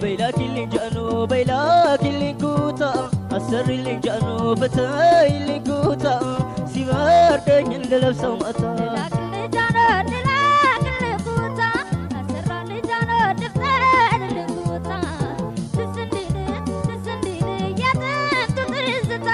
በይላኪልኝ ጃኖ በይላኪልኝ ኩታ አሰሪልኝ ጃኖ ፍተይልኝ ኩታ ሲበርደኝ እንድለብሰው ማታ ልላክልህ ጃኖ ልላክልህ ኩታ አሰራልህ ጃኖ ልፍጠርልህ ኩታ ትዝ እንዲልህ ትዝ እንዲልህ የጥንቱ ትዝታ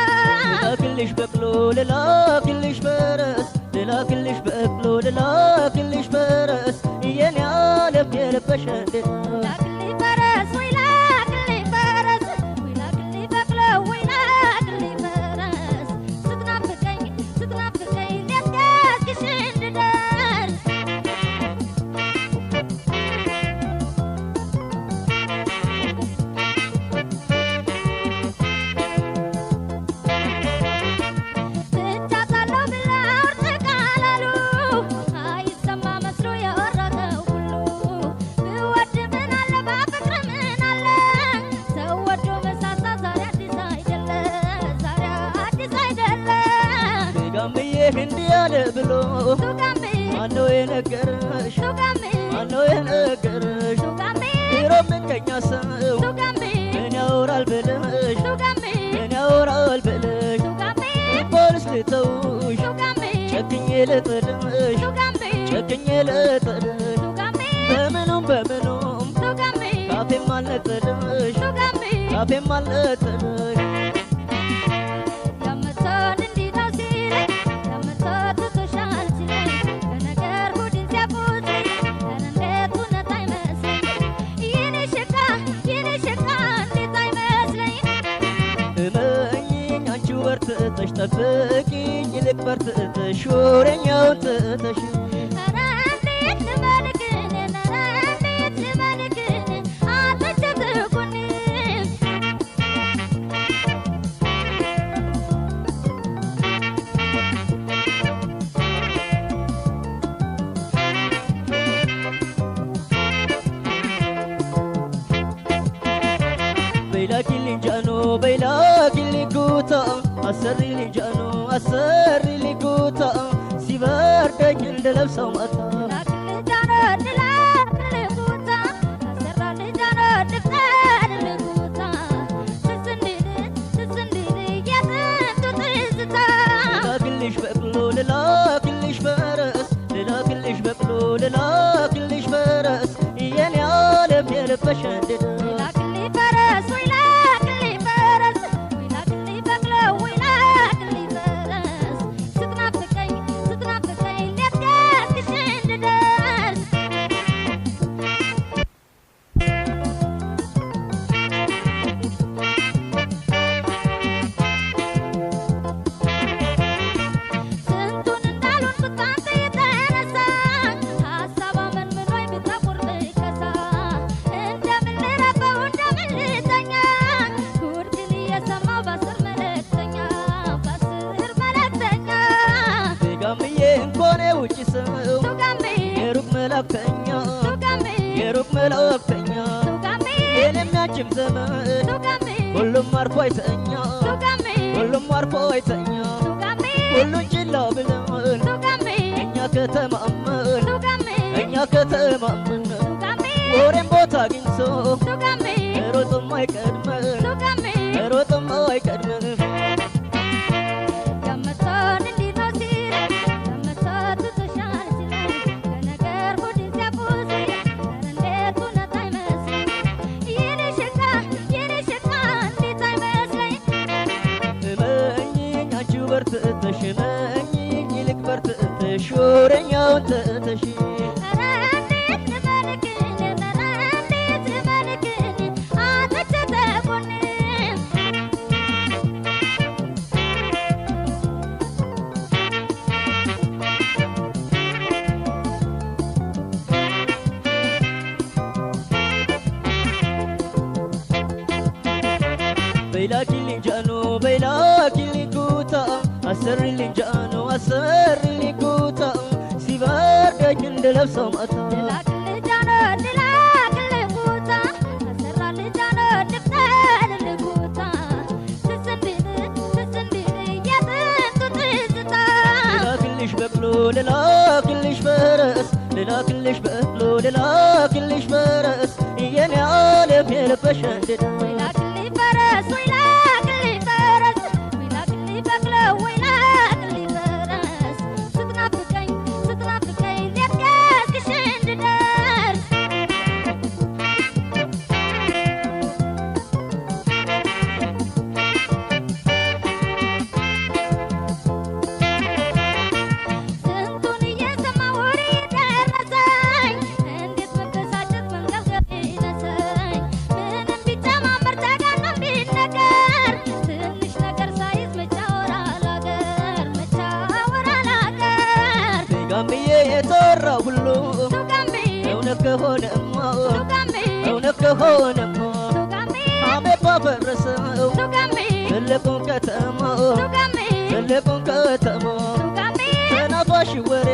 ልላክልሽ በቅሎ ልላክልሽ ፈረስ ልላክልሽ በቅሎ ልላክልሽ ፈረስ የኔ ዓለም የለበሽ እንዴት ላክልኝ ፈረስ ወይ ላክልኝ ፈረስ ወይ ላክልኝ በቅሎ ወይ ላክልኝ ፈረስ ስትናፍቀኝ ስትናፍቀኝ ሊያስገስግሽ እንድደርስ ትቻታለሁ ብለው እርስ ቃል አሉ አይሰማ መስሎ የወረደው ሁሉ ብወድ ምን አለ ባፈቅር ምን አለ ሰው ወዶ መሳሳ ዛሬ አዲስ አይደለ ዛሬ አዲስ አይደለ ጋምዬ እንዲህ ያለ ብሎ ቱጋሜ ማነው የነገረሽ ቱጋሜ ማነው የነገረሽ ቱጋሜ ድሮ ምንቀኛ ሰው ቱጋሜ ምን ያወራል ብለሽ ቱጋሜ ምን ያወራል ብለሽ ቱጋሜ እንኳንስ ልተውሽ ቱጋሜ ጨክኜ ልጥልሽ ቱጋሜ ጨክኜ ልጥልሽ ቱጋሜ በምኑም በምኑም ቱጋሜ ካፌም አልነጥልሽ ቱጋሜ ካፌም አልነጥልሽ ያመቶን እንዲህ ነው ሲለኝ ያመቶ ትቶሻል ሲለኝ በነገር ሆድን ሲያቆስለኝ ኧረ እንዴት እውነት አይመስለኝ የኔ ሽካ የኔ ሽካ እንዴት አይመስለኝ እመኚኝ አንቺው በርትተሽ ጠብቂኝ ይልቅ በርትተሽ ወሬኛውን ትተሽ ኧረ እንዴት ልመንግን ኧረ እንዴት ልመንግን አጥቼ ትኩን በይላኪልኝ ጃኖ በይላኪልኝ ኩታ አሰሪልኝ ጃኖ አሰሪልኝ ኩታ ሲበርደኝ እንድለብሰው ማታ ልላክልህ ጃኖ ልላክልህ ኩታ አሰራልህ ጃኖ ልፍጠርልህ ኩታ ትዝ እንዲልህ ትዝ እንዲልህ የጥንቱ ትዝታ ልላክልሽ በቅሎ ልላክልሽ ፈረስ ልላክልሽ በቅሎ ልላክልሽ ፈረስ የኔ ዓለም የለበሽ እንዴት ልላክልኝ ፈረስ ወይ ላክልኝ ፈረስ ወይ ላክልኝ በቅሎ ወይ ላክልኝ ፈረስ ስትናፍቀኝ ስትናፍቀኝ ሊያስገስግሽ እንድደርስ ስንቱን እንዳሉን ብታንተ የተነሳ ሀሳብ አመንምኖኝ ብጠቁር ብከሳ እንደምን ልረፈው እንደምን ልተኛ ጉድግን እየሰማሁ በአስር መልእክተኛ በአስር መልእክተኛ ጋምዬ እንኳን የውጭ ሰው ቱጋሜ የሩቅ መላእክተኛ ቱጋሜ የሩቅ መላእክተኛ ቱጋሜ የኔም ያንቺም ዘመን ቱጋሜ ሁሉም አርፎ አይተኛ ቱጋሜ ሁሉም አርፎ አይተኛ ቱጋሜ ሁሉን ችላ ብለን ቱጋሜ እኛ ከተማመን ቱጋሜ እኛ ከተማመን ቱጋሜ ወሬም ቦታ አግኝቶ ቱጋሜ ሮጥም አይቀድመን ቱጋሜ ሮጥም አይቀድመን ያመቶን እንዲህ ነው ሲለኝ ያመቶ ትቶሻል ሲለኝ በነገር ሆድን ሲያቆስለኝ ኧረ እንዴት እውነት አይመስለኝ የኔ ሽካ የኔ ሽካ እንዴት አይመስለኝ እመኚኝ አንቺው በርትተሽ እመኚኝ ይልቅ በርትተሽ ወሬኛውን ትተሽ ኧረ እንዴት ልመንግን ኧረ እንዴት ልመንግን አጥቼ ተጎን በይላኪልኝ ጃኖ በይላኪልኝ ኩታ አሰሪልኝ ጃኖ አሰሪልኝ ኩታ ሲበርደኝ እንድለብሰው ማታ ልላክልህ ጃኖ ልላክልህ ኩታ አሰራልህ ጃኖ ልፍጠርልህ ኩታ ትዝ እንዲልህ ትዝ እንዲልህ የጥንቱ ትዝታ ልላክልሽ በቅሎ ልላክልሽ ፈረስ ልላክልሽ በቅሎ ልላክልሽ ፈረስ የኔ ዓለም የለበሽ ገስግሰሽ እንድደርስ። ወይ ላክልኝ ፈረስ፣ ወይ ላክልኝ ፈረስ፣ ወይ ላክልኝ በቅሎ፣ ወይ ላክልኝ ፈረስ፣ ስትናፍቀኝ ስትናፍቀኝ ሌት ገስግሼ እንድደርስ። ስንቱን እየሰማ ወሬ ደረሰኝ፣ እንዴት መበሳጨት መንገብገብ ይነሰኝ። ምንም ቢጨማመር ተጋኖ ቢነገር ትንሽ ነገር ሳይዝ መች ያወራል አገር፣ መች ያወራል አገር። ጋምዬ የተወራ ሁሉ ቱጋምቢ እውነት ከሆነማ ቱጋምቢ እውነት ከሆነማ ቱጋምቢ አሜት ባፈረሰው ቱጋምቢ ትልቁን ከተማ ቱጋምቢ ትልቁን ከተማ ቱጋምቢ ተናፋሽ ወሬ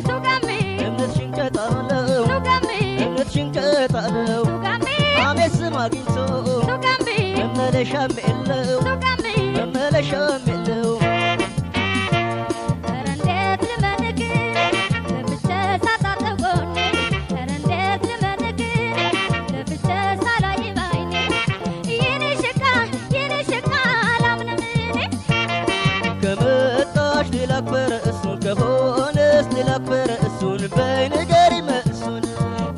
ቱጋምቢ እምነትሽን ከጣለው ቱጋምቢ እምነትሽን ከጣለው ቱጋምቢ አሜት ስም አግኝቶ ቱጋምቢ መመለሻም የለው ቱጋምቢ መመለሻም የለው። ኧረ እንዴት ልመንክ ለፍቼ ሳጣጥብ ጎኔ፣ ኧረ እንዴት ልመንክ ለፍቼ ሳላይ ባይኔ፣ የኔ ሽቃ የኔ ሽቃ አላምንም እኔ። ከመጣሽ ልላክ ፈረሱን፣ ከሆነስ ልላክ ፈረሱን፣ በይ ንገሪ መልሱን።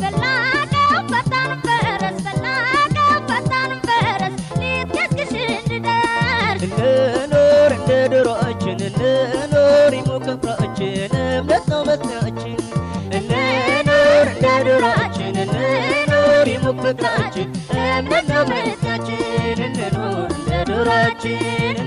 በላቀው ፈጣን ፈረስ፣ በላቀው ፈጣን ፈረስ፣ ሌት ገስግሼ እንድደርስ። እንኖር እንደ ድሮአችን፣ እንኖር ይሙቅ ፍቅራችን፣ እምነት ነው መጽናችን። እንኖር እንደ ድሮአችን፣ እንኖር ይሙቅ ፍቅራችን፣ እምነት ነው መጽናችን። እንኖር እንደ ድሮአችን፣